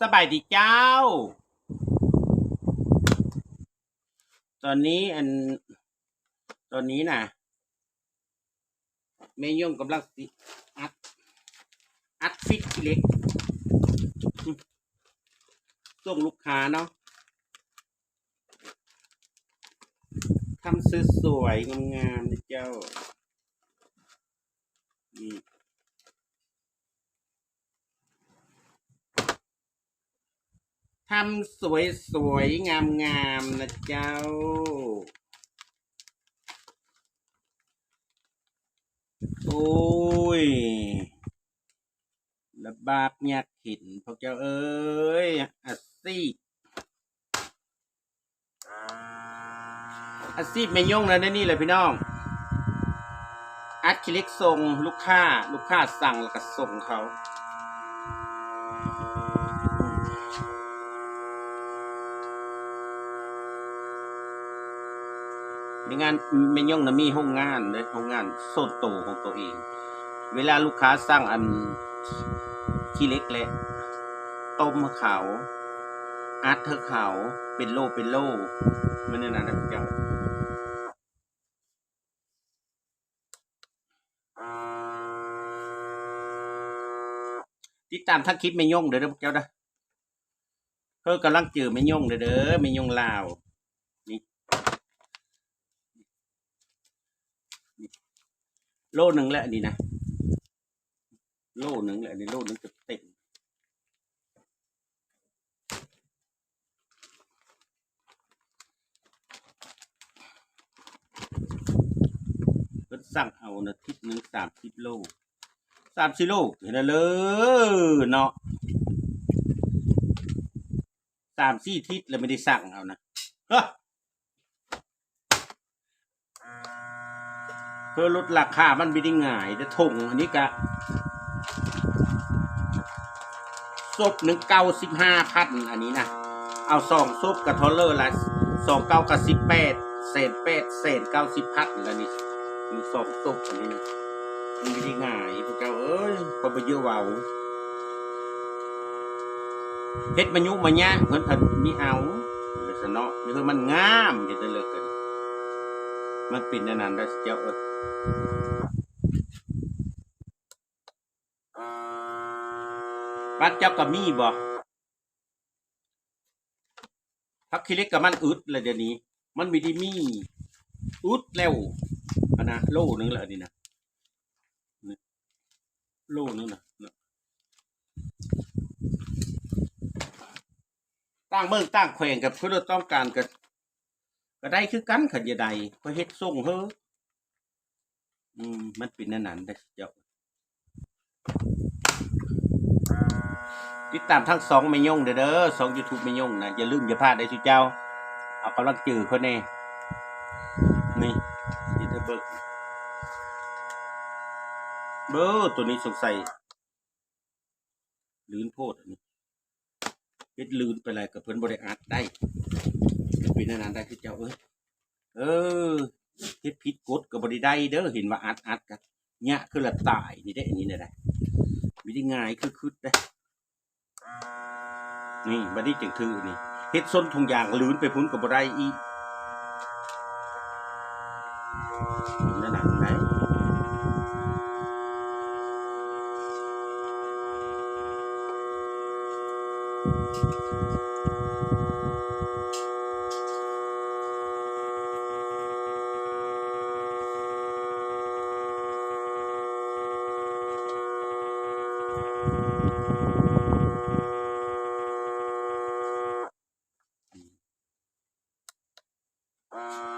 ສະບາຍດີເຈົ້າ. ຕອນນີ້ ອັນ ຕອນນີ້ນະ ແມ່ຍົງກຳລັງຊິອັດ ອັດຟິດຂີ້ເຫຼັກ ສົ່ງລູກຄ້າເນາະ. ທຳສວຍໆ ງາມໆ ເດີ້ເຈົ້າ. ນີ້ ທຳສວຍໆ ງາມໆ ນະເຈົ້າ. ໂອ້ຍ ລະບາກຍາກເຂັນ ພວກເຈົ້າເອີຍ. ອາຊີບ ອາຊີບແມ່ຍົງນະ ແນວນີ້ແຫຼະພີ່ນ້ອງ. ອັດຂີ້ເຫຼັກສົ່ງລູກຄ້າ ລູກຄ້າສັ່ງແລ້ວກໍສົ່ງເຂົາ. ໃນງານແມ່ຍົງນະ ມີໂຮງງານເດ້ ໂຮງງານສ່ວນໂຕຂອງໂຕເອງ. ເວລາລູກຄ້າສັ່ງອັນຂີ້ເຫຼັກແຫຼະ ຕົ້ມໃຫ້ເຂົາ ອັດໃຫ້ເຂົາເປັນໂລເປັນໂລ ແມ່ນແນວນັ້ນນະເຈົ້າ. ຕິດຕາມທາງຄລິບແມ່ຍົງເດີ້ ເດີ້ພວກເຈົ້າເດີ້. ເພິ່ນກຳລັງເຈີແມ່ຍົງເດີ້ ເດີ້ ແມ່ຍົງລາວ. ນີ້ ນີ້ ໂລໜຶ່ງແລ້ວອັນນີ້ນະ ໂລໜຶ່ງແລ້ວ ອັນນີ້ໂລໜຶ່ງເຕັມໆ. ເພິ່ນສັ່ງເອົານະ ທິດໜຶ່ງສາມສິບໂລ ສາມສິບໂລ ເຫັນແລ້ວເລີເນາະ. ສາມສີ່ທິດແລ້ວ ໄມ່ໄດ້ສັ່ງເອົານະ ເອີ ເພື່ອຫຼຸດລາຄາ ມັນບໍ່ໄດ້ງ່າຍເດີ້. ຖົງອັນນີ້ກະ ສົບໜຶ່ງເກົ້າສິບຫ້າພັນ ອັນນີ້ນະ ເອົາສອງສົບກະເທົ່າເລີລະ ສອງເກົ້າກະສິບແປດ ແສນແປດ ແສນເກົ້າສິບພັນລະນີ້ ມີສອງສົບອັນນີ້ນະ. ມັນບໍ່ໄດ້ງ່າຍພວກເຈົ້າເອີຍ ຂ້ອຍບໍ່ເຍາະເວົ້າ. ເຮັດມາຍຸມາຍາກ ເພິ່ນພັດມີເອົາ ຊັ້ນເນາະ. ເອີ ມັນງາມ ເຮັດໄດ້ເລີຍ ມັນເປັນແນວນັ້ນໄດ໋ເຈົ້າເອີຍ. ບ້ານເຈົ້າກໍມີບໍ່? ຜັກຂີ້ເຫຼັກກໍມັນອຶດແລ້ວ ດຽວນີ້ມັນມີໄດ້ມີ ອຶດແລ້ວຫັ້ນນະ. ໂລໜຶ່ງແລ້ວອັນນີ້ນະ ນີ້ ໂລໜຶ່ງນະ ຕ່າງເມືອງຕ່າງແຂວງກໍເພິ່ນຕ້ອງການ ກໍ ກໍໄດ້ຄືກັນ ຄັນຢາກໄດ້ ຂ້ອຍເຮັດສົ່ງເຮີ. ອືມ ມັນເປັນແນວນັ້ນເດ້ເຈົ້າ. ຕິດຕາມທັງຊ່ອງແມ່ຍົງເດີ້ ຊ່ອງຢູທູບແມ່ຍົງນະ ຢ່າລືມຢ່າພາດເດີ້ຊຸເຈົ້າ. ເອົາກຳລັງໃຈຂ້ອຍແດ່ ນີ້ ເຮັດໃຫ້ເບິ່ງ. ເບິ່ງ ໂຕນີ້ສົງໄສ ລື່ນໂພດອັນນີ້ ເຮັດລື່ນໄປຫຼາຍກໍເພິ່ນບໍ່ໄດ້ອັດໄດ້ ເປັນອັນນັ້ນໄດ້ຄືເຈົ້າເອີຍ. ເອີ ເຮັດຜິດກົດກໍບໍ່ໄດ້ໄດ້ເດີ ເຫັນວ່າອັດ ອັດກໍຍະຄືລະຕາຍນີ້ເດ້ ອັນນີ້ນະໄດ໋ ບໍ່ໄດ້ງ່າຍຄືຄິດເດ້. ນີ້ ບັດນີ້ຈຶ່ງຖືນີ້ ເຮັດຊົນຖົງຢາງ ລື່ນໄປພຸ້ນກໍບໍ່ໄດ້ອີກ. ນັ້ນນະໄດ໋.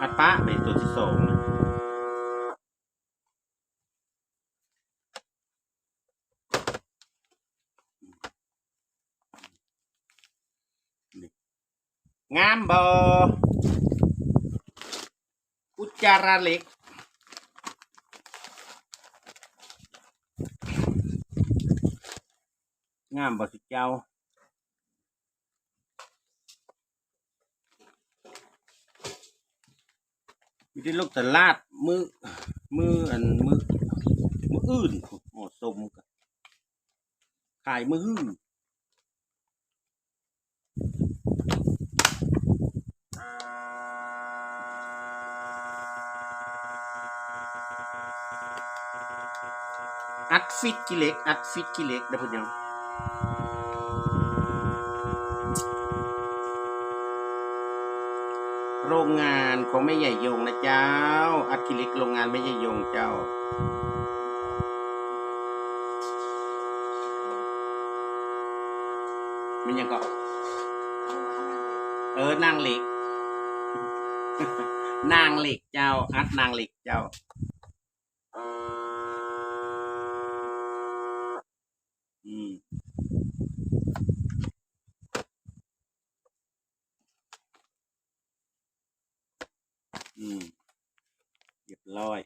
ອັດປະໄປຕົວທີສອງນະ ນີ້ ງາມບໍ່? ອຸດຈາລະເຫຼັກ ງາມບໍ່ຊຸເຈົ້າ? ມີແຕ່ລົງຕະຫຼາດມື້ ມື້ອັນ ມື້ ມື້ອື່ນ ໝໍສົມ ຂາຍມື້ຮື. ອັດຟີດຂີ້ເຫຼັກ ອັດຟີດຂີ້ເຫຼັກເດີພີ່ນ້ອງ. ໂຮງງານຂອງແມ່ໃຫຍ່ຢົງນະເຈົ້າ, ອັດຂີ້ເຫຼັກໂຮງງານແມ່ໃຫຍ່ຢົງເຈົ້າ. ແມ່ນຫຍັງເກາະ? ເອີ ນາງເຫຼັກ ນາງເຫຼັກເຈົ້າ, ອັດນາງເຫຼັກເຈົ້າ. ອືມ ອືມ ຮຽບຮ້ອຍ.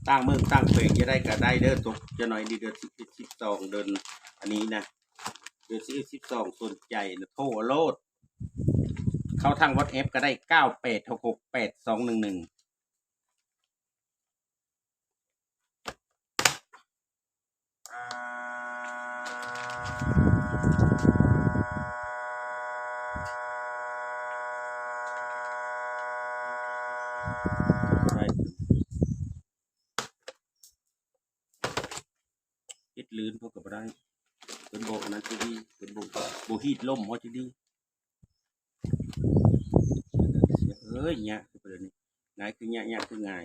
ຕ່າງເມືອງຕ່າງແຂວງຈະໄດ້ກະໄດ້ເດີ, ຕົກຈະໜ້ອຍນີ້ ເດືອນສິບເອັດ ສິບສອງ ເດືອນອັນນີ້ນະ, ເດືອນສິບເອັດ ສິບສອງ ສົນໃຈນະ ໂທໂລດ. ເຂົ້າທາງ WhatsApp ກະໄດ້ ເກົ້າແປດຫົກຫົກແປດສອງໜຶ່ງໜຶ່ງ. ເຮັດລື່ນເພິ່ນກໍບໍ່ໄດ້, ເພິ່ນບໍ່ອັນນັ້ນຈັ່ງດີ, ເພິ່ນບໍ່ ບໍ່ຮີດລົມເຮົາຈັ່ງດີ. ເອີຍ ຍະຄືປະເດັນນີ້ ງ່າຍຄືຍະ ຍະຄືງ່າຍ.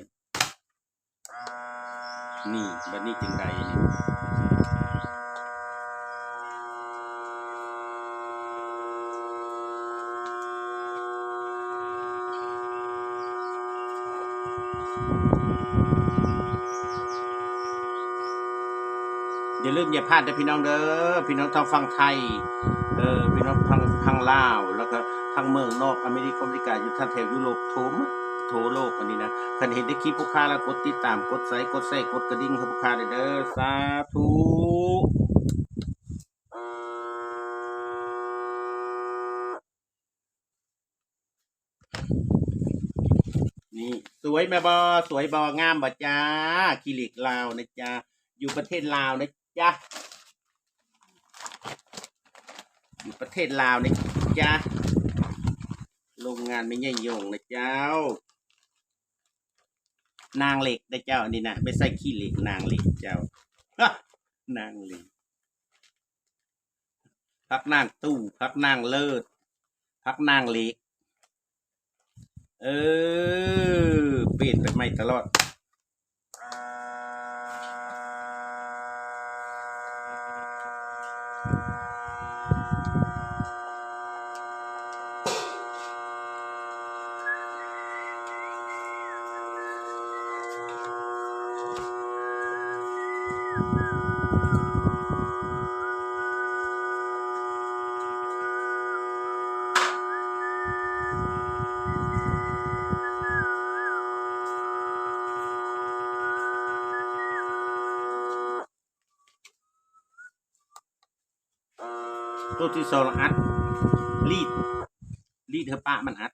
ນີ້ ບັດນີ້ຈຶ່ງໄດ້ນີ້. ຢ່າລືມຢ່າພາດເດີພີ່ນ້ອງເດີ, ພີ່ນ້ອງທາງຝັ່ງໄທ ເອີ ພີ່ນ້ອງທາງ ທາງລາວ ແລ້ວກໍທາງເມືອງນອກ ອາເມລິກາ ອາເມລິກາ ຢູ່ທາງແຖວຢູໂຣບ ໂທໝົດ ໂທໂລກອັນນີ້ນະ. ຄັນເຫັນໃນຄລິບພວກຂ້າແລ້ວ ກົດຕິດຕາມ ກົດໄຊ ກົດແຊ ກົດກະດິ່ງໃຫ້ພວກຂ້າແດ່ເດີ. ສາທຸ. ນີ້ ສວຍແມ່ນບໍ່? ສວຍບໍ່? ງາມບໍ່ຈ້າ? ຂີ້ເຫຼັກລາວນະຈ້າ, ຢູ່ປະເທດລາວນະຈ້າ, ຢູ່ປະເທດລາວນະຈ້າ. ໂຮງງານແມ່ໃຫຍ່ຢົງນະເຈົ້າ, ນາງເຫຼັກນະເຈົ້າ, ອັນນີ້ນະ ແມ່ໃສ່ຂີ້ເຫຼັກ ນາງເຫຼັກເຈົ້າ, ນາງເຫຼັກ. ພັກນາງຕູ້ ພັກນາງເລີດ ພັກນາງເຫຼັກ. ເອີ ປ່ຽນໄປໃໝ່ຕະຫຼອດ. ໂຕທີສອງລະອັດ ລີດ ລີດໃຫ້ປະມັນອັດ.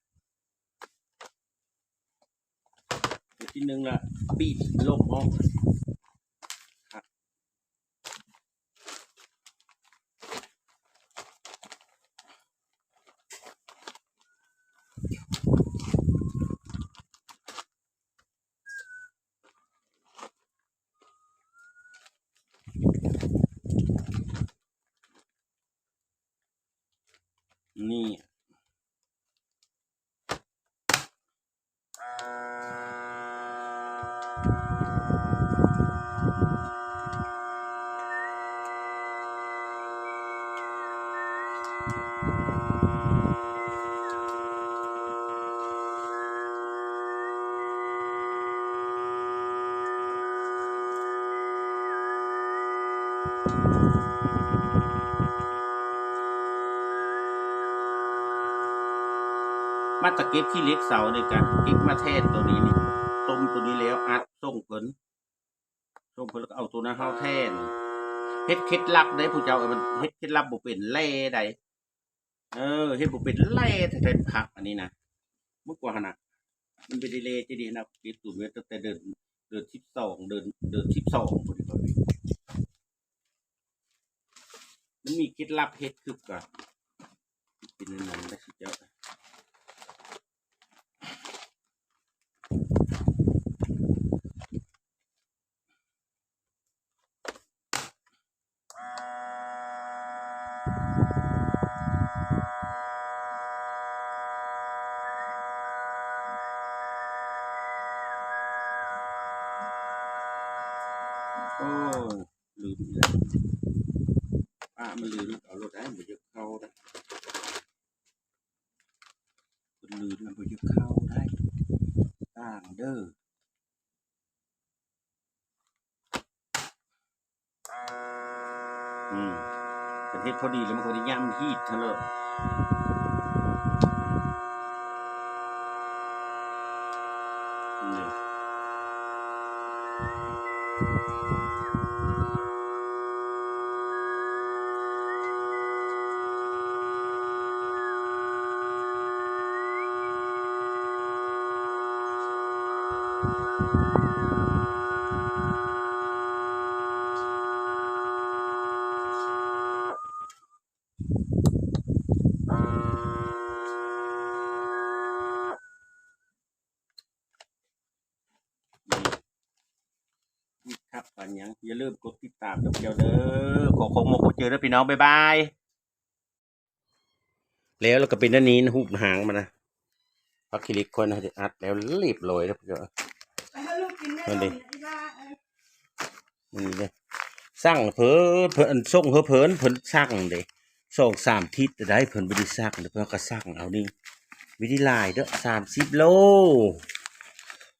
ໂຕທີໜຶ່ງລະບີບລົບອອກ. ນີ້ ມາຕະເກັບຂີ້ເຫຼັກເສົານີ້ກະເກັບມາແທນໂຕນີ້ນີ້ ຕົ້ມໂຕນີ້ແລ້ວອັດສົ່ງເພິ່ນ ສົ່ງເພິ່ນແລ້ວກໍເອົາໂຕນັ້ນເຮົາແທນ. ເຮັດເຄັດລັບໄດ໋ ຜູ້ເຈົ້າເອີຍ ມັນເຮັດເຄັດລັບບໍ່ເປັນແຫຼໃດ. ເອີ ເຮັດບໍ່ເປັນແຫຼແທ້ໆ ຜັກອັນນີ້ນະ. ເມື່ອກ່ອນຫັ້ນນະ ມັນເປັນແຫຼຈັ່ງຊີ້ນະ ເກັບຕຸນໄວ້ຕັ້ງແຕ່ເດືອນ ເດືອນສິບສອງ ເດືອນ ເດືອນສິບສອງພຸ້ນ ມັນມີເຄັດລັບເຮັດຄືກັນ ເປັນແນວນັ້ນແຫຼະ ສຸດຍອດ. ປະມັນລື່ນເອົາໂລດໄດ໋ ບໍ່ຢາກເຂົ້າໄດ໋ ມັນລື່ນນະ ບໍ່ຢາກເຂົ້າໄດ໋ ຕ່າງເດີ. ອືມ ຄັນເຮັດພໍດີແລ້ວ ມັນກໍໄດ້ຍຳຮີດເທົ່ານັ້ນແຫຼະ ນີ້. ຄັກປານຫຍັງ ຢ່າລືມກົດຕິດຕາມນຳເຈົ້າເດີ. ຂໍຂອບໃຈຂອບໃຈເດີພີ່ນ້ອງ ບາຍບາຍ. ແລ້ວ ແລ້ວກໍເປັນອັນນີ້ນະ ຮູບຫາງມັນນະ ຜັກຂີ້ເຫຼັກຂ້ອຍນະ ໄດ້ອັດແລ້ວລຽບລ້ອຍແລ້ວ ໄປຫາລູກກິນແນ່ ອັນນີ້ເດ້ ອັນນີ້ເດ້ ສັ່ງເພິ່ນ ເພິ່ນ ອັນ ສົ່ງໃຫ້ເພິ່ນ ເພິ່ນສັ່ງເດ້ ສອງສາມທິດໄດ້ ເພິ່ນບໍ່ໄດ້ສັ່ງເດ້ ເພິ່ນກໍສັ່ງເອົານີ້ ບໍ່ໄດ້ຫຼາຍເດີ້ ສາມສິບໂລ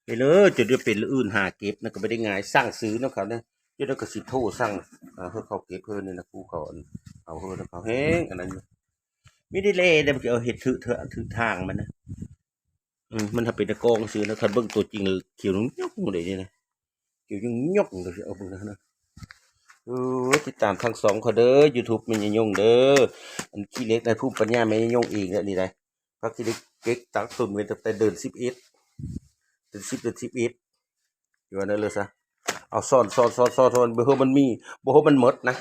ໄປເລີຍ ຈົນຈະເປັນມື້ອື່ນຫາເກັບນະ ກໍບໍ່ໄດ້ງ່າຍ ສັ່ງຊື້ນຳເຂົານະ. ເຈົ້າກໍຊິໂທສັ່ງ ເອີ ໃຫ້ເຂົາເກັບເພິ່ນນີ້ນະ ຜູ້ເຂົາ ອັນ ເອົາເພິ່ນນະ ເຂົາແຮງອັນນັ້ນຢູ່ ມີດີເລເດ້ ມັນຊິເອົາເຮັດຖືກ ຖືກທາງມັນນະ ອືມ ມັນຖ້າເປັນຕະກອງຊື່ນະ ຄັນເບິ່ງຕົວຈິງແລ້ວຂຽວຫຍຸ້ງເລີຍນີ້ນະ ຂຽວຫຍຸ້ງເລີຍ ເອົາເບິ່ງນະ ເອີ ຕິດຕາມທັງສອງເຂົາເດີ ຢູທູບແມ່ຍາຍົງເດີ ອັນຂີ້ເຫຼັກນະ ພູມປັນຍາແມ່ຍາຍົງເອງແຫຼະນີ້ໄດ໋. ຜັກຂີ້ເຫຼັກເກັກຕັກຕຸນໄວ້ຕັ້ງແຕ່ເດືອນສິບເອັດ ເດືອນສິບ ເດືອນສິບເອັດ ຢູ່ອັນນັ້ນເລີຍຊະ ເອົາຊ້ອນ ຊ້ອນ ຊ້ອນ ຊ້ອນ ຊ້ອນ ບໍ່ໃຫ້ມັນມີ ບໍ່ໃຫ້ມັນໝົດນະ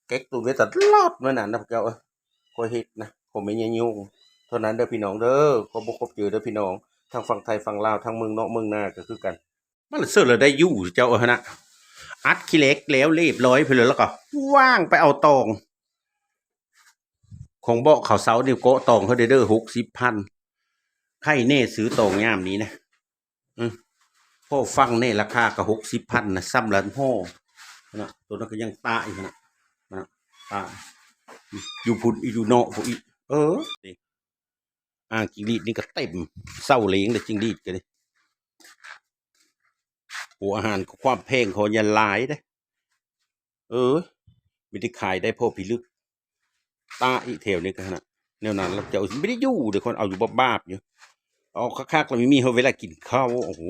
ເກັກຕຸນໄວ້ຕະຫຼອດມື້ນັ້ນນະພວກເຈົ້າເອີຍ ຂ້ອຍເຮັດນະ ຂອງແມ່ຍາຍົງເທົ່ານັ້ນເດີພີ່ນ້ອງເດີ. ຂອບອົກຂອບໃຈເດີພີ່ນ້ອງ ທັງຝັ່ງໄທຝັ່ງລາວ ທັງເມືອງນອກເມືອງນາກໍຄືກັນ. ມັນເສີດແລ້ວໄດ້ຢູ່ເຈົ້າເອີຍຫັ້ນນະ ອັດຂີ້ເຫຼັກແລ້ວລຽບລ້ອຍພຸ້ນແລ້ວ ແລ້ວກໍວ່າງໄປເອົາຕອງ ຂອງເບາະເຂົາເຊົານີ້ ເກາະຕອງເຂົາໄດ້ເດີ ຫົກສິບພັນ ໃຜແນ່ຊື້ຕອງຍາມນີ້ນະ ເອີ ພໍຟັງແນ່ ລາຄາກໍຫົກສິບພັນນະ ຊ້ຳລະຫໍ່ນະ ໂຕນັ້ນກໍຍັງຕາອີກຫັ້ນນະ ນະ ຕາ ຢູ່ພຸ້ນອີກ ຢູ່ນອກພຸ້ນອີກ ເອີ ອ່າງຈິງຫຼີດນີ້ກໍເຕັມເສົາເຫຼັງເດ້ ຈິງຫຼີດກໍເດ້ ໂອ ອາຫານກໍຄວາມແພງເຂົາຍັງຫຼາຍເດ້ ເອີ ມີແຕ່ຂາຍໄດ້ພໍພິລຶກ ຕາອີກແຖວນີ້ກໍຫັ້ນນະ ແນວນັ້ນລະເຈົ້າ ບໍ່ໄດ້ຢູ່ເດ້ ຄົນເອົາຢູ່ບາບໆຢູ່ ເອົາຄັກໆ ລະມີ ມີເຮົາເວລາກິນເຂົ້າ ໂອ້ໂຫ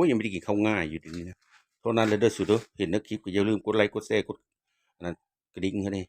ຍັງບໍ່ໄດ້ກິນເຂົ້າງ່າຍຢູ່ດຽວນີ້ນະ. ເທົ່ານັ້ນລະເດີສູເດີ ເຫັນໃນຄລິບກໍຢ່າລືມກົດໄລ ກົດແຊ ກົດອັນນັ້ນ ກະດິ່ງໃຫ້ແນ່